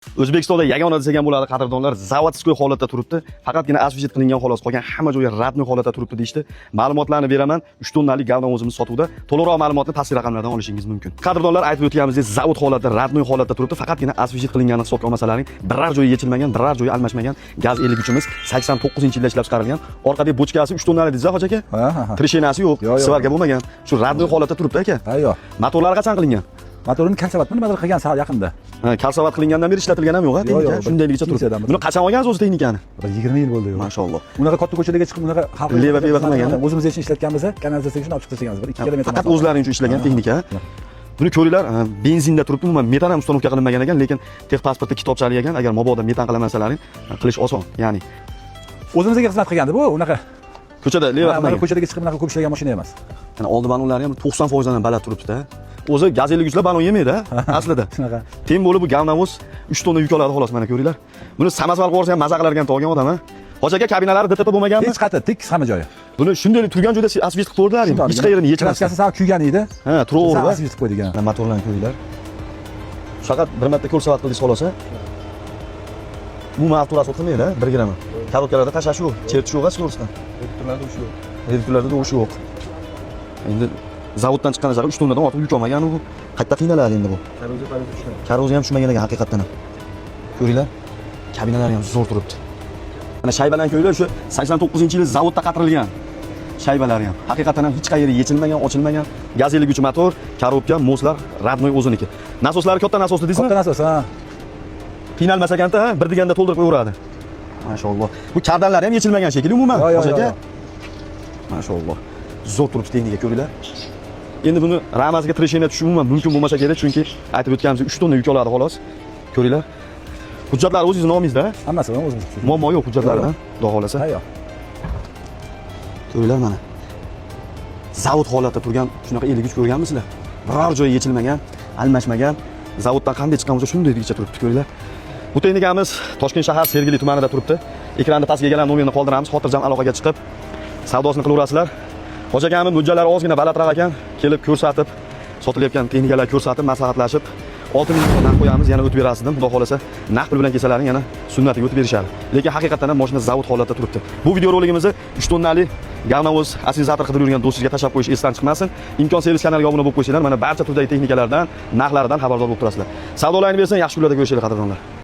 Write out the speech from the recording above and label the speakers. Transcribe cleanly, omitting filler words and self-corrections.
Speaker 1: O'zbekistonda yagona desak ham bo'ladi, qadrdonlar, заводской holatda turibdi. Faqatgina освежить qilingan xolos, qolgan hamma joyi родной holatda turibdi deyishdi. Ma'lumotlarni beraman. 3 tonnalik говновоз imiz sotuvda. To'liqroq ma'lumotni pastki raqamlardan olishingiz mumkin. Qadrdonlar, aytib o'tganimizdek, zavod holatda, родной holatda turibdi. Faqatgina освежить qilinganini hisobga olmasalaring, biror joyi yechilmagan, biror joyi almashmagan GAZ 53imiz 89-yilda ishlab chiqarilgan. Orqadagi bochkasi 3 tonnalik deysiz, hoji aka?
Speaker 2: Ha.
Speaker 1: Трещина si yo'q,
Speaker 2: Yo'q.
Speaker 1: сварка bo'lmagan. Shu родной holatda turibdi, aka.
Speaker 2: Ha, yo'q.
Speaker 1: Motorlari qachon qilingan?
Speaker 2: Motorini кольцевать nimadir qilgan sal yaqinda.
Speaker 1: Ha, кольцевать qilingandan beri ishlatilgan ham yo'q, ha,
Speaker 2: Yo'q,
Speaker 1: texnika.
Speaker 2: yo'q,
Speaker 1: Shundayligicha turibdi.
Speaker 2: kimsadan bir-
Speaker 1: Buni qachon olgansiz o'zi texnikani?
Speaker 2: Bir 20 yil bo'ldi, yo'q.
Speaker 1: Mashalloh.
Speaker 2: Unaqa katta ko'chalarga chiqib, unaqa xalq
Speaker 1: Лево-пево qilmagan,
Speaker 2: O'zimiz uchun ishlatganmiz, kanalizatsiyaga shuni olib chiqib tashlaganmiz. Bir 2 kilometr.
Speaker 1: Faqat o'zlaring uchun ishlagan texnika. Buni ko'ringlar, benzinda turibdi, umuman metan ham установка qilinmagan ekan, lekin texpasportda kitobchali ekan. Agar mabodo metan qilamasalaring, qilish oson. Ya'ni
Speaker 2: O'zimizga xizmat qilgandi bu, unaqa.
Speaker 1: Ko'chada лево
Speaker 2: Mana
Speaker 1: qilmagan.
Speaker 2: Ko'chalarga chiqib unaqa ko'p ishlagan mashina emas.
Speaker 1: Mana oldi balonlari ham 90% dan baland turibdi-da. O'zi GAZ 53lar balon yemaydi, aslida.
Speaker 2: Shunaqa.
Speaker 1: Тем более bu говновоз 3 tonna yuk oladi xolos, mana ko'ringlar. Buni samosval qilib yuborsa ham maza qilar ekan tolgan odam, ha. Hoji aka, kabinalari ДТП bo'lmaganmi?
Speaker 2: Hech qayerda tekis hamma joyi.
Speaker 1: Buni shunday turgan joyda освежить qilib qo'ydilar, hech qayerini yechmasdan.
Speaker 2: Краска si sal kuygan edi.
Speaker 1: Ha, turaverdi.
Speaker 2: Sal освежить qo'ydik, ha.
Speaker 1: Mana motorlarni ko'ringlar. Faqat bir marta кольцевать qildingiz xolos, ha. Umuman avtorasxod qilmaydi, bir gramm. Коробка larda tashlash yo'q, chertish yo'q, скорость dan.
Speaker 3: Reduktorlarda uch yo'q.
Speaker 1: Reduktorlarda urush yo'q. Endi zavoddan chiqqan sari 3 tonnadan ortiq yuk olmagan u. Qayerda qiynaladi endi bu?
Speaker 3: Korroziya parroziya tushmaydi.
Speaker 1: Korroziya ham tushmagan ekan haqiqatdan ham. Ko'ringlar, kabinalari ham zo'r turibdi. Mana shaybalarni ko'ringlar, shu 89-yili zavodda qatirilgan. Shaybalari ham haqiqatdan ham hech qayeri yechilmagan, ochilmagan. Gaz 53 motor, коробка, мост lar родной o'ziniki. Nasoslari katta nasos dedingizmi?
Speaker 2: Katta nasos, ha.
Speaker 1: Qiynalmas ekanda, ha, bir deganda to'ldirib qo'yaveradi. Mashalloh. Bu kardanlari ham yechilmagan shekilli umuman.
Speaker 2: Yo'q,
Speaker 1: Hoji aka.
Speaker 2: yo'q.
Speaker 1: Mashalloh. Zo'r turibdi texnika, ko'ringlar. Endi buni ramasiga трещина tushishi umuman mumkin bo'lmasa kerak, chunki aytib o'tganimizdek 3 tonna yuk oladi xolos. Ko'ringlar. Hujjatlar o'zingizni nomingizda?
Speaker 2: Hammasi o'zimiz.
Speaker 1: Muammo yo'q hujjatlarida, xudo xohlasa.
Speaker 2: Ha, yo'q.
Speaker 1: Ko'ringlar mana. Zavod holatda turgan shunaqa 53 ko'rganmisizlar? Biror joyi yechilmagan, almashmagan. Zavoddan qanday chiqqan bo'lsa shundayligicha turibdi, ko'ringlar. Bu texnikamiz Toshkent shahar Sergeli tumanida turibdi. Ekranda pastga egalar nomerini qoldiramiz, xotirjam aloqaga chiqib savdosini qilaverasizlar. Hoji akamning mo'ljallari ozgina balandroq ekan, kelib ko'rsatib, sotilayotgan texnikalar ko'rsatib, maslahatlashib 6000 so'm narx qo'yamiz, yana o'tib berasiz dedim. Xudo xohlasa, naqd pul bilan kelsalaring yana sunnatiga o'tib berishadi. Lekin haqiqatan ham mashina zavod holatda turibdi. Bu videoroligimizni 3 tonnalik говновоз ассенизатор qidirib yurgan do'stingizga tashlab qo'yish esdan chiqmasin. Imkon servis kanaliga obuna bo'lib qo'ysanglar, mana barcha turdagi texnikalardan, narxlaridan xabardor bo'lib turasizlar. Savdolaringni bersin, yaxshi kunlarda ko'rishaylik, qadrdonlar.